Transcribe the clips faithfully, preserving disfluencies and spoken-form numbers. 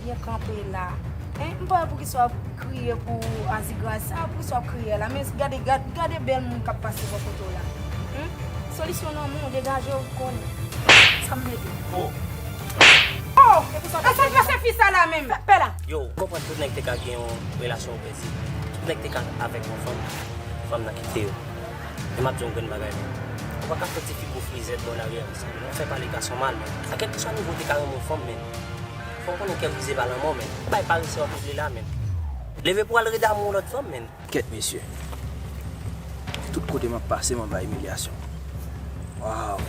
Byen kanpe la. Hein? M pa wè poukisa w ap kriye pou Azigras sa, poukisa w ap kriye la. Men gade, gad, gade bèl moun k ap pase bò kote w la. Hein? Solisyon nan men w, degaje w, konnen. Sa m mete. Oh! Oh! E pou sa w ap pase fi sa la menm? Pè la! Yo, m konprann tout nèg te ka gen yon relasyon opresi. Tout nèg te ka avèk yon fanm, fanm nan kite yo. Men m ap di w yon grenn bagay, men. Ou pa ka fè ti figi w frizèt bò lari a konsa, men. Ou fè pale gason mal, men. A kèlkeswa nivo w te ka renmen yon fanm, men. Fò w konnen kè brize pa lanmò, men. Bay parese w ap regle la, men. Leve pou w al rede amou yon lòt fanm, men. Kèt mesye. Tout kote m ap pase, m anba imilyasyon. Waw!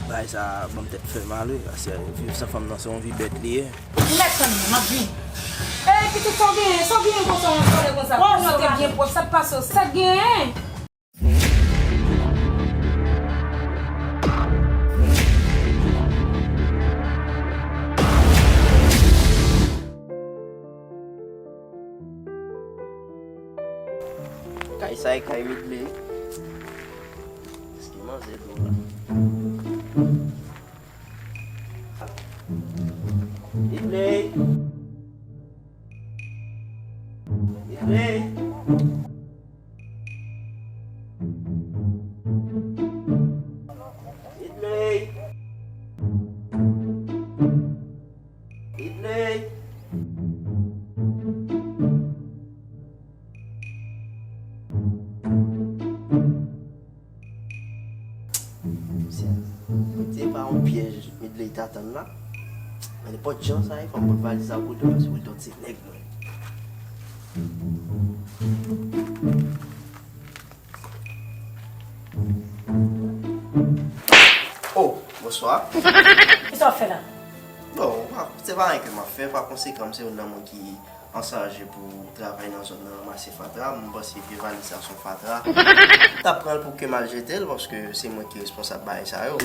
Bagay sa a ban m tèt fè mal, wi, paske viv san fanm nan, se yon vi bèt li ye. Ou mèt tann mwen, m ap vini. Ey, pitit, sa w genyen? Sa w genyen konsa, yon sòlèy konsa? Kouch nan te byen pwòp, sa k pase w? Sa k genyen? Kay sa e kay Midley. Èske manzè dou la? Midley. Midley. Midley. Midley. Se pa yon pyèj Midley ta tann la. Men nenpòt jan sa ye, fò m pot valiz la pou Wilton, paske Wilton se nèg mwen. Oh, bonswa. Kisa w ap fè la? Bon, se pa anyen ke m ap fè, pa konsekan, m se youn nan moun ki an chaje pou travay nan zòn nan, ranmase fatra. M panse ke valiz sa se yon fatra. M t ap pran l pou ke m al jete l, paske se mwen ki responsab bagay sa yo.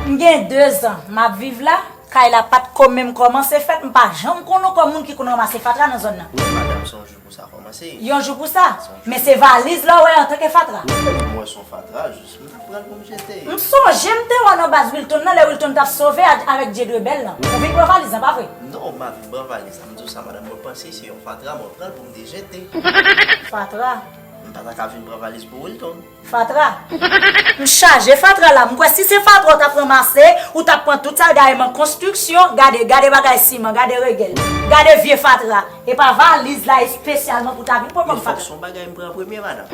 M gen dezan m ap viv la, kay la pa t ko menm kòmanse fèt, m pa janm konn ankò moun ki konn ranmase fatra nan zòn nan. Wi, madanm, se yon jou pou sa kòmanse. Yon jou pou sa? Se yon jou. Men se valiz la w wè antanke fatra? Wi, m wè se yon fatra, jis m t ap pran l pou m jete. M sonje m te wè w nan baz Wilton nan, lè Wilton t ap sove a-, avèk Dye dwe bèl lan. Ou vin pran valiz lan, pa vre? Non, m pa vin pran valiz la. M di w sa, madanm, mwen panse se yon fatra, mwen pran l pou m te jete. Fatra? M pa ta ka vin pran valiz pou Wilton. Fatra? M chaje fatra la. M kwè si se fatra w t ap ranmase, ou t ap pran tout sa, gade man konstriksyon, gade, gade bagay siman, gade regèl, gade vye fatra. E pa valiz la espesyalman pou ta vin pran fatra. Men fòk se yon bagay m pran premye, madanm.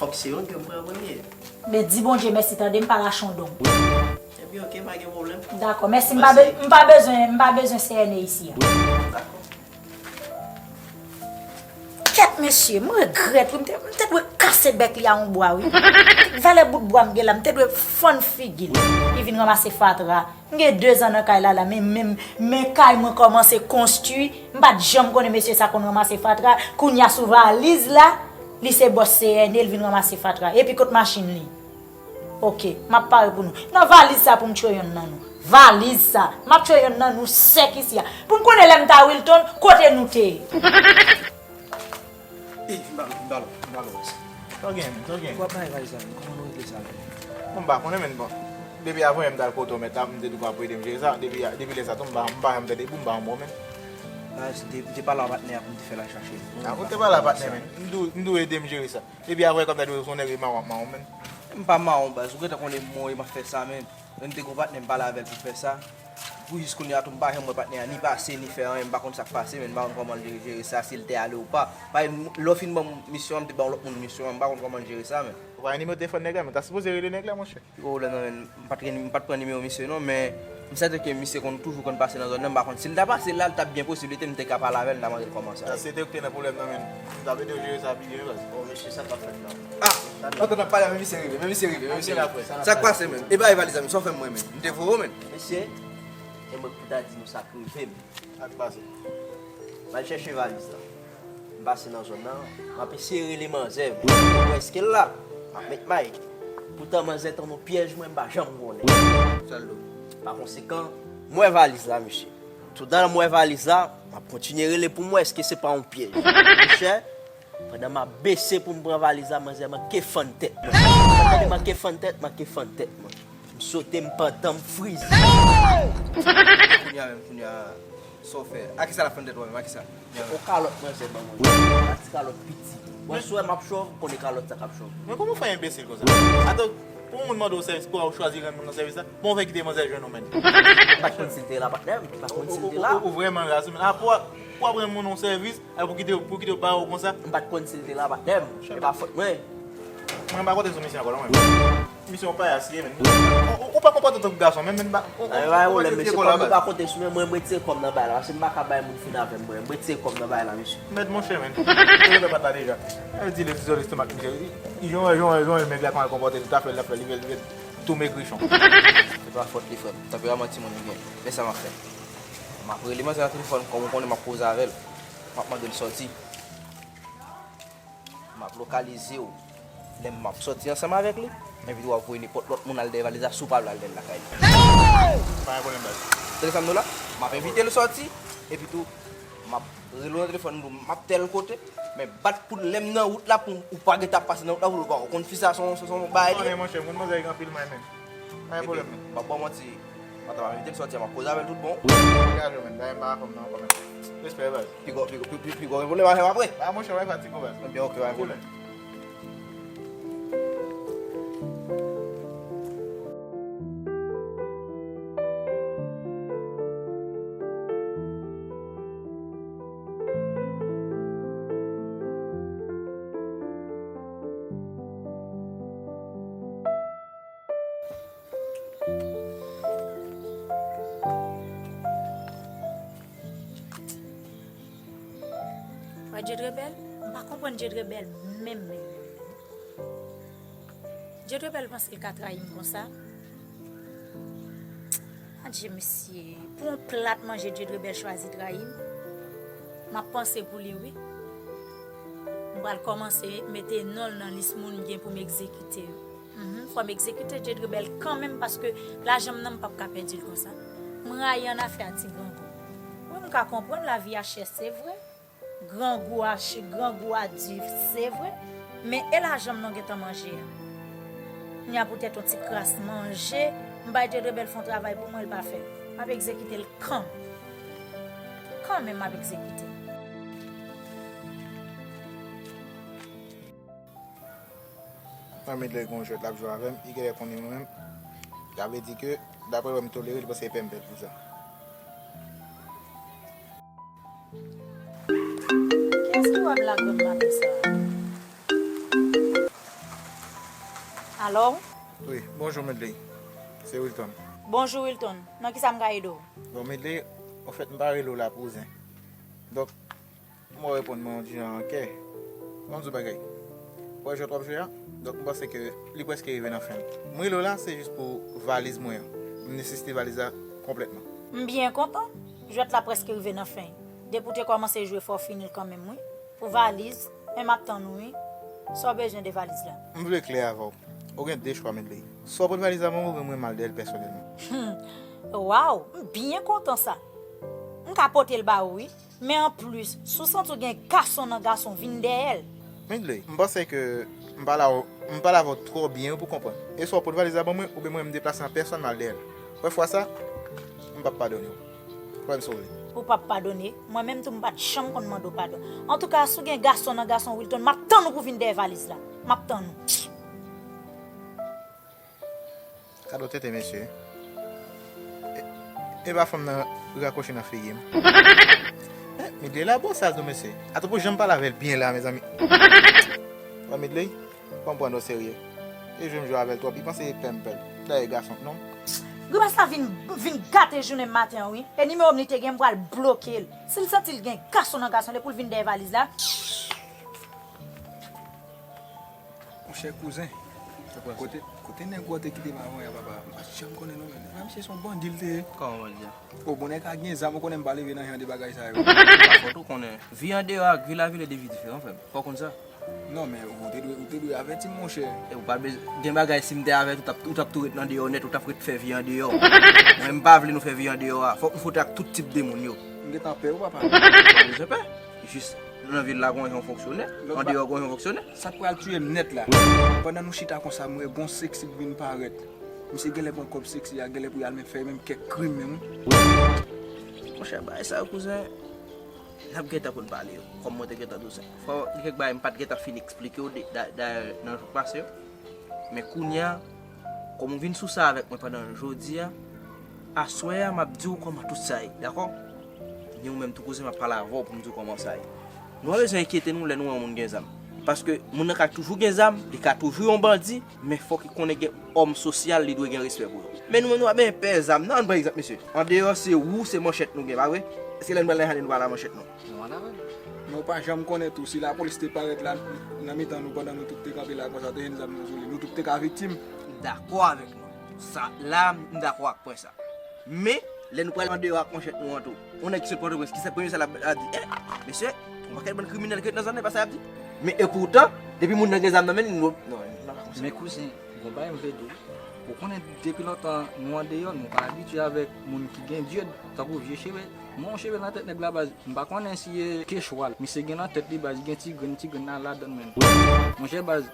Fòk se yon ke m pran premye. Men di Bondye mèsi, tande, m pa rache yon don. Ebyen, oke, pa gen pwoblèm. Dakò, mèsi. M pa be-, m pa bezwen, m pa bezwen C N A isi a. Dakò. Kèt mesye, m regrèt wi, m te, m te dwe kase bèk li a yon bwa wi. Valè bout bwa m gen la, m te dwe fann figi l. Li vin ranmase fatra. M gen dezan nan kay la la, men, men, men kay mwen kòmanse konstwi. M pa t janm konnen mesye sa konn ranmase fatra. Kounye a sou valiz la, li se bòs C N A, l vin ranmase fatra. Epi kot machin li? Oke, m ap pare pou nou. Nan valiz sa pou m tchwe yonn nan nou. Valiz sa. M ap tchwe yonn nan nou sèk isi a. Pou m konnen lè m ta Wilton, kote nou te ye? Ey, vin ba m, vin ba m, vin ba m. Sa w gen, men, sa w gen? W ap bay valiz la, men. Kòman nou regle sa, men? Bon, m pa konnen, men, bon. Depi avan yè m t al kote w mèt la, m te di w pou ede m jere sa. Depi, depi lè sa tou, m pa, m pa janm tande bri, m pa yon bon, men. Nan, m te, m te pale a patnè a pou m te fè l al chache l. A, ou te pale a patnè, men. M di w, m di w ede m jere sa. Depi avan yè kòm ta di w se yon nèg mawon, mawon, men. M pa mawon, baz. Ou gentan konnen mwen, m ap fè sa, men. Mwen, m te gon patnè, m pale avè l pou fè sa. Pou jis kounye a tou, m pa janm wè patnè a ni pase, ni fè anyen, m pa konn sa k pase, men m pa konn kòman l jere, jere sa, si l te ale ou pa. Paske lè w fin ban m misyon an, m te ban yon lòt moun misyon an, m pa konn kòman l jere sa, men. Ou pa gen nimewo telefòn nèg la, men w ta sipoze rele nèg la, monchè. Ki pwoblèm nan, men? M pa t gen, m pa t pran nimewo misye, non, men m sèten ke misye konn, toujou konn pase nan zòn nan, m pa konn si l ta pase la, l t ap gen posiblite m te ka pale avè l, m ta mande l kòman sa ye. Si se te ou ki te nan pwoblèm nan, men, m t ap ede w jere sa pi byen, baz. Bon, mesye, sa k ap fèt la? Ah! Antan n ap pale, men misye rive, men misye rive, men misye rive. Sa k pase, men? E bay valiz la, men, sa w fè m mwen, men? M te voye w, men. Mesye, e mwen k pou ta di nou sa k rive m. Sa k pase? M al chèche valiz la. M pase nan zòn nan, m ap eseye rele manzè, men m wè èske l la. M ap met may. Poutan manzè tann yon pyèj mwen, m pa janm konnen. Sa l do? Pa konsekan, m wè valiz la, mesye. Toutan m wè valiz la, m ap kontinye rele pou m wè èske se pa yon pyèj. Monchè, pandan m ap bese pou m pran valiz la, manzè manke fann tèt mwen. Pandan li manke fann tèt, manke fann tèt mwen. M sote, m pantan, m frize. Kounye a menm, kounye a, Sa w fè? A kisa l ap fann tèt ou menm? A kisa? O kalòt mwen fè ban mwen. A ti kalòt piti. Mwen si w wè m ap chòv, ou konnen kalòt sa k ap chòv. Men kòman w fè enbesil konsa? Atò, pou yon moun mande w sèvis, pou w chwazi rann moun nan sèvis la, bon, w fè kite manzè jwenn ou menm. M pa t konn si l te la, patnè m. M pa t konn si l te la. Ou, ou, ou, ou vrèman raz, men. A, pou, pou w ap rann moun yon sèvis, a, pou kite, pou kite w bare w konsa. M pa t konn si l te la, patnè m. E pa fòt mwen. Mwen, m pa konte sou misye ankò non, men. Misye yon payas li ye, men. Ou, ou, ou pa konpòte w tankou gason, men, men, ba, ou, ou, Ay, bay ou pwòblèm, retire mesye, kò la, kòm nou baz. Pa konte sou mwen, mwen, mwen retire kòm nan bay la, paske m pa ka bay moun fin avè m, mwen, mwen retire kòm nan bay la, mesye. Mèd monchè, men. Ou te bat la deja. Al di l fizyoloji lestomak misye. Jan, jan, jan, nèg la konpòte li, ta fè l, ta fè l, li fè l, li fè l tou megrichon. Se pa fòt li, frè m. Tanperaman timoun li gen. Men sa m ap fè. M ap rele manzè nan telefòn, kòm ou konnen m ap koze avè l. M ap mande l sòti. M ap lokalize w lè m ap sòti ansanm avèk li. M envite w ap voye nenpòt lòt moun al dèyè valiz la si w pa vle al dèyè l lakay li. Pa gen pwoblèm, baz. Tande sa m di w la? M ap envite l sòti, epi tou, m ap rele w nan telefòn, m ap tèl kote, men bat pou lè m nan wout la pou ou pa gentan ap pase nan wout la pou ou pa konn fi sa se yon, se yon bagay li ye. Konnen, monchè, moun manzè gen anpil may menm. Pa gen pwoblèm, non. M ap ba w manti. Matant, m ap envite l sòti, m ap koze avè l tout bon. Degaje w, men. Dayè, m pa avè w nan pwoblèm. Respè, baz. Piga, piga, pi, pi, piga, gen pwoblèm avè m apre. Ba monchè, w pa fatige, baz. Ebyen, ok, pa gen pwoblèm. Wè Dye Drebèl, m pa konprann Dye Drebèl menm, menm. Dye Drebèl panse l ka trayi m konsa? Adje, mesye, pou yon plat manje Dye Drebèl chwazi trayi m. M ap panse pou li, wi. M pral kòmanse mete non l nan lis moun m gen pou m egzekite yo. Mhm, fò m egzekite Dye Drebèl kanmenm, paske lajan m nan m p ap ka pèdi l konsa. M rayi annafè a ti grangou. Wi, m ka konprann lavi a chè, se vre. Grangou a ch-, grangou a di, se vre. Men e lajan m nan w gentan manje a? Kounya poutèt yon ti kras manje, m bay Dye Drebèl fè yon travay pou mwen, l pa fè l. M ap egzekite l kanmenm. Kanmenm m ap egzekite l. Mwen, Midley gon jwèt l ap jwe avè m, li genlè konnen mwen menm. Sa vle di ke, daprè l wè m tolere, li panse e pè m pè l pou sa. Kiyès ki w ap lage m maten sa a? Alo? Wi, bonjou, Midley. Se Wilton. Bonjou, Wilton. Nan kisa m ka ede w? Bon, Midley, anfèt, m pa rele w la pou zen. Donk, M wè w reponn mwen yon ti jan an kè. Ban m di w bagay. Ou wè jwèt w ap jwe a? Donk, m panse ke li prèske rive nan fen l. M rele w la, se jis pou valiz mwen an. M nesesite valiz la konplètman. M byen kontan. Jwèt la prèske rive nan fen l. Depi w te kòmanse jwe, fò w fini l kanmenm, wi. Pou valiz, men m ap tann ou, wi. Sa w bezwen de valiz la? M vle klè avè w. Ou gen de chwa, Midley. Swa w pote valiz la ban mwen, oubyen mwen m al dèyè l pèsonèlman. Waw, m byen kontan sa. M ka pote l ba ou, wi. Men anplis, si w santi w gen gason nan gason, vin dèyè l. Midley, m panse ke m pale avè w, m pale avè w twò byen wi pou w konprann. E swa w pot valiz la ban mwen, oubyen mwen m deplase an pèsòn m al dèyè l. Wè fwa sa, m p ap padone w. Kwè m si w vle. Ou p ap padone? Mwen menm tou m pa t janm konn mande w padon. Antouka, si w gen gason nan gason, Wilton, m ap tann ou pou w vin dèyè valiz la. M ap tann ou. Kado tenten mesye. E, e pa fanm nan rakwoche nan figi m. Eh, Midley la bosal tou mesye. Atò pou jan m pale avè l byen la, mezanmi. Wè Midley, fò m pran w oserye. E jwe m jwe avè l twòp, li panse e pè m pè l. Dayè gason k non. Grimas la vin, vin gate jounen m maten an wi. E nimewo m li te gen, m pral bloke l. Si l santi l gen gason nan gason, depi l vin dèyè valiz la. Monchè kouzen, kote, kote nèg ou te kite m avan yè papa? M pa t janm konnen non, men. Nèg la, misye se yon bandi l te ye. Kòman bandi a? O, bon, nèg la gen zam, ou konnen m pa leve nan jan de bagay sa yo. Pa fòt ou konnen. Vi andeyò ak vi lavil e de vi diferan, frè m. Fò w konn sa. Non, men ou te dwe, ou te dwe avèti m, monchè. E ou pa bezwen, gen bagay, si m te avèti w, t ap, ou t ap tou ret nan deyò nèt, ou t ap ret fè vi andeyò. Mwen, m pa vle nou fè vi andeyò a. Fòk nou fwote ak tout tip de moun yo. M gentan pè ou, papa. Ou pa bezwen pè. Jis nan vil la gon jan fonksyone, andeyò gon jan fonksyone. Sa k pral tiye m nèt la. Pandan nou chita konsa, m wè gon seksi k vin parèt. Misye genlè pran kòb seksi a, genlè pou y al menm fè menm kèk krim menm wi. Monchè, Bagay sa yo, kouzen, n ap gentan konn pale yo, kòm mwen te gentan di w sa. Fò gen kèk bagay m pa t gentan fin eksplike w de- da- dayè nan jou k pase yo. Men kounye a, kòm ou vin sou sa avèk mwen pandan jodi a, aswè a m ap di w kòman tout sa ye, dakò? Ni ou menm tou kouzen, m ap pale avè w pou m di w kòman sa ye. Nou pa bezwen enkyete nou lè nou wè yon moun gen zam. Paske moun nan ka toujou gen zam, li ka toujou yon bandi, men fòk li konnen gen òm sosyal, li dwe gen respè pou yo. Men nou menm nou pa bezwen pè zam nan, ann pran egzanp, mesye. Andeyò se wou, se manchèt nou gen, pa vre? Èske lè nou pral nan jaden nou pa la manchèt nou? Nou pa la vre. Men ou pa janm konnen tou, si lapolis te parèt la nan mitan nou pandan nou tout te kanpe la konsa, te jwenn zam nan sou li, nou tout te ka viktim. M dakò avèk nou. Sa, la, m dakò ak pwen sa. Men, lè nou pral andeyò ak manchèt nou an tou, yon nèg ki sot Pòtoprens, ki se premye sa l ap di, eh, mesye, yon pakèt bann kriminèl ki ret nan zòn nan, e pa sa y ap di. Men epoutan, depi moun nan gen zam nan men li, nou, non, nou pa ka konsa. Men kouzen, gon bagay m vle di w. Ou konnen depi lontan nou andeyò, nou pa abitye avèk moun ki gen dyòd, tankou vye cheve. Mwen, yon cheve nan tèt nèg la, baz, m pa konnen si e kechwa l. Misye gen nan tèt li, baz, gen ti grenn, ti grenn nan ladan l, men. Monchè, baz,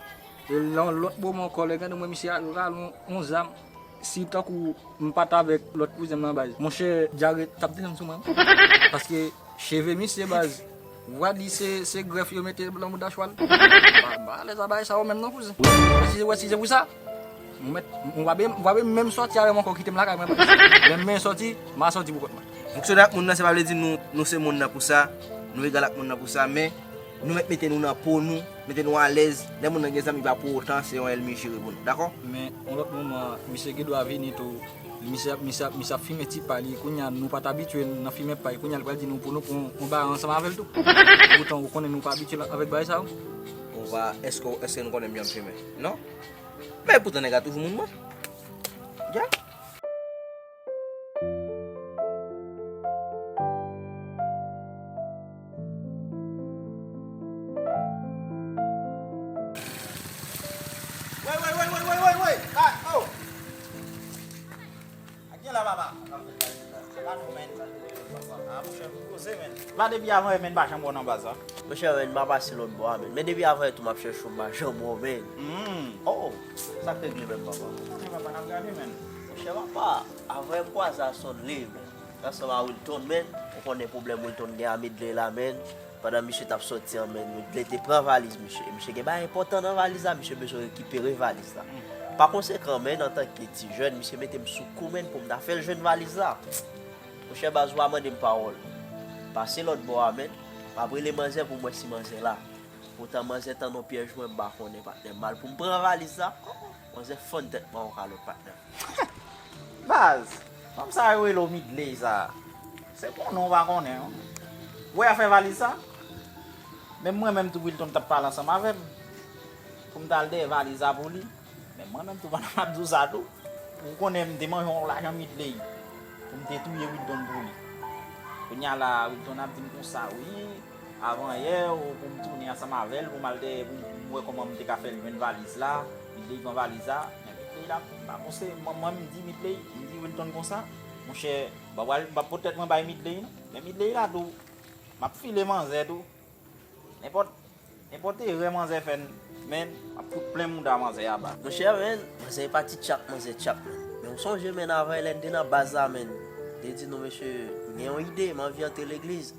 e lè yon lòt moman ankò, lè gade mwen, misye al rale yon, yon zam. Si tankou m pa t avèk lòt kouzen m nan, baz, monchè, dyare t ap desann sou mwen. Paske cheve misye, baz, w a di se, se grèf yo mete nan mouda chwal. M pa, m pa alèz a bagay sa yo menm non, kouzen. Wè si, wè si se pou sa, m mèt, m pa, m pa menm sòti avè m ankò, kite m lakay mwen, baz. Lè m menm sòti, m a sòti pou kont mwen. Fonksyone ak moun nan, se pa vle di nou, nou se moun nan pou sa, nou egal ak moun nan pou sa, men nou mèt mete nou nan po nou, mete nou alèz. Lè moun nan gen zam, li pa pou otan se yon ènmi jere pou nou, dakò? Men, yon lòt moman, misye gen dwa vini tou, misye ap, misye ap, misye ap fimen ti pa li, kounye a nou pa t abitye nan fimen pa li, kounye a li pral di nou pou nou pran yon bagay ansanm avè l tou. Poutan, ou konnen nou pa abitye avèk bagay sa yo. Ou pa, èske, èske nou konnen m janm fimen? Non? Men poutan, nèg la toujou moun mwen. Ya. Wey, wey, wey, wey, wey, wey, wey. Ba, oh. A gen la, papa? Ba nou, men. Ah, monchè, poze, men. Ba depi avan yè, men, pa janm wè w nan baz la. Monchè, men, m pa pase lòt bò a, men. Men depi avan yè tou, m ap chèche w, m pa janm wè w, men. Hmm. Oh, sa k regle, men, papa? Ou konnen, papa, n ap gade, men. Monchè, papa, avan yè m kwaze a Sonley, men. Ansanm a Wilton, men. Ou konnen pwoblèm Wilton gen a Midley la, men. Pandan misye t ap sòti an, men, Midley te pran valiz misye. E misye gen bagay enpòtan nan valiz la, misye bezwen rekipere valiz la. Pa konsekan, men, antanke ti jèn, misye mete m sou kou, men, pou m ta fè l jwenn valiz la. Monchè baz, ou pa mande m pawòl. Pase lòt bò a, men, m ap rele manzè pou m wè si manzè la. Poutan manzè tande yon pyèj mwen, m pa konnen, patnè. M al pou m pran valiz la, manzè fann tèt mwen yon kalòt, patnè. Baz, fanm sa yo rele w Midley sa. Se bon non, w pa konnen, non. Ou wè afè valiz sa? Menm mwen menm tou, Wilton t ap pale ansanm avè m pou m t al dèyè valiz la pou li. Men mwen menm tou, pandan m ap di w sa tou, ou konnen m te manje yon lajan Midley pou m te touye Wilton pou li. Kounye a la, Wilton ap di m konsa, wi, avan yè, ou pou m tounen ansanm avè l, pou m al dèyè, pou m, pou m wè kòman m te ka fè l jwenn valiz la. Midley pran valiz la. Men Midley la, m pa panse, mwen, mwen, m di Midley, m di Wilton konsa, monchè, m pa pral, m pa pote tèt mwen bay Midley, non. Men Midley la tou, m ap file manzè tou. Nenpòt, nenpòt erè manzè fè, men, m ap fout plen mouda manzè a baz. Monchè, men, manzè pa ti tchak, manzè tchak, men. Men ou sonje, men, avan lè n te nan baz la, men, m te di nou, mesye, m gen yon ide, m anvi antre legliz.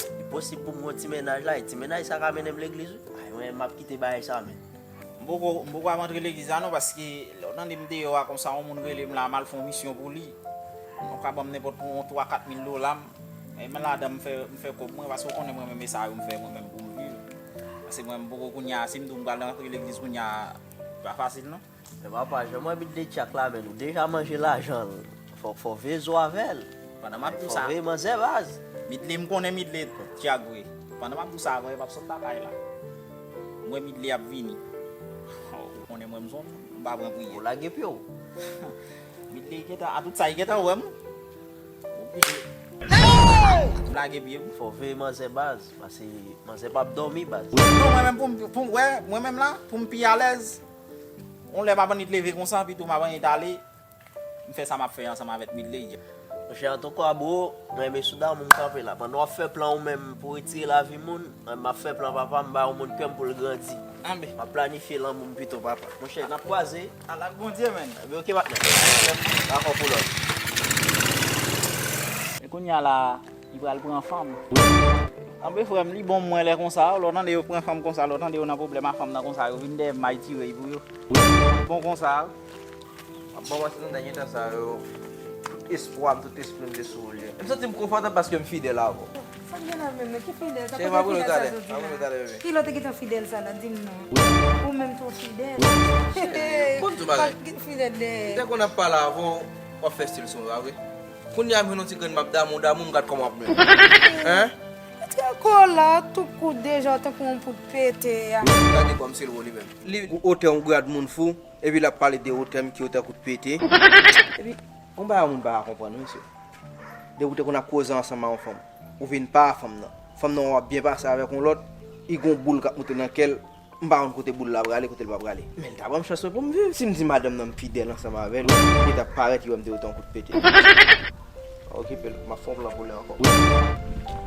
Li posib pou m gen yon ti mennaj la, e ti mennaj sa ka mennen m legliz, wi. Ay, mwen, m ap kite bagay sa, men. M poko, m poko ap antre legliz la non, paske lè w tande m deyò a konsa, yon moun rele m la, m al fè yon misyon pou li. Ou ka ban m nenpòt yon twa, kat mil dola, m, e men ladan m fè, m fè kòb mwen, paske w konnen mwen menm e sa yo m fè mwen menm pou m viv. Paske mwen m poko kounye a, si m di w m pral antre legliz kounye a, pa fasil non. Men papa, jan mwen bit de tchak la, men nou deja manje lajan l. Fò, fò veye zo avè l. Pandan m ap di w sa. Fò veye manzè baz. Midley, m konnen Midley tchak vre. Pandan m ap di w sa, avan yo p ap sot lakay la. M wè Midley ap vini. Oh, ou konnen mwen m se yon, m pa pran priyè. Ou lage pye w. Midley gentan, a tout sa, li gentan wè m. Oblije. M lage pye m. Fò veye manzè baz, paske manzè p ap dòmi baz. Non, mwen menm pou m, pou m, wè, mwen menm la, pou m pi alèz. Yon lè m ap annik leve konsa, pito m ap annik ale. M fè sa m ap fè ansanm avèk Midley. Monchè, antouka, bro, mwen renmen sou damou m kanpe la. Pandan w ap fè plan ou menm pou retire lavi moun, mwen m ap fè plan papa m ba yon moun kè m pou l grandi. Anben. M ap planifye lanmou m pito, papa. Monchè, n ap kwaze. Al ak Bondye, men. Anben, oke, patnè. Dakò pou lòt. E kounye a la, Li pral pran fanm. Anben frè m, li bon mwen lè konsa, lè w tande yo pran fanm konsa, lè w tande yo nan pwoblèm a fanm nan konsa, yo vin dèyè m, m al tire l pou yo. Bon konsa. Ap ban mwen tout dènye tan sa yo, tout espwa m, tout espri m te sou ou li. M santi m konfòtab paske m fidèl avè w. Sa gen la menm, ki fidèl? Sa kote fidèl sa soti la? Ki lòt ki tan fidèl sa la? Di m non. Ou menm tou fidèl. Bon, tou bagay. Ki fidèl de. Lè konn ap pale avè w, w ap fè stil sou mwen, pa vre? Kounye a m jwenn yon ti grenn m ap damou, damou, m gad kòman w ap menm. Hein? Eske kò la, tout kout deja, tankou yon pout pete a. Gade kòmsi l wo li menm. Li otè yon grad moun fou. Epi l ap pale de otè m ki otè kout pete. Epi, yon bagay moun pa ka konprann, wi, mesye. Depi w te konn ap koze ansanm a yon fanm, ou vin pa a fanm nan. Fanm nan w ap byen pase avèk yon lòt, li gon boul k ap moute nan kè l, m pa konn kote boul la prale, kote l pa prale. Men l ta ban m chans mwen pou m viv. Si m di madanm nan m fidèl ansanm avè l, li t ap parèt, li wè m te otè yon kout pete. Pa okipe l, m ap fè yon plan pou li ankò.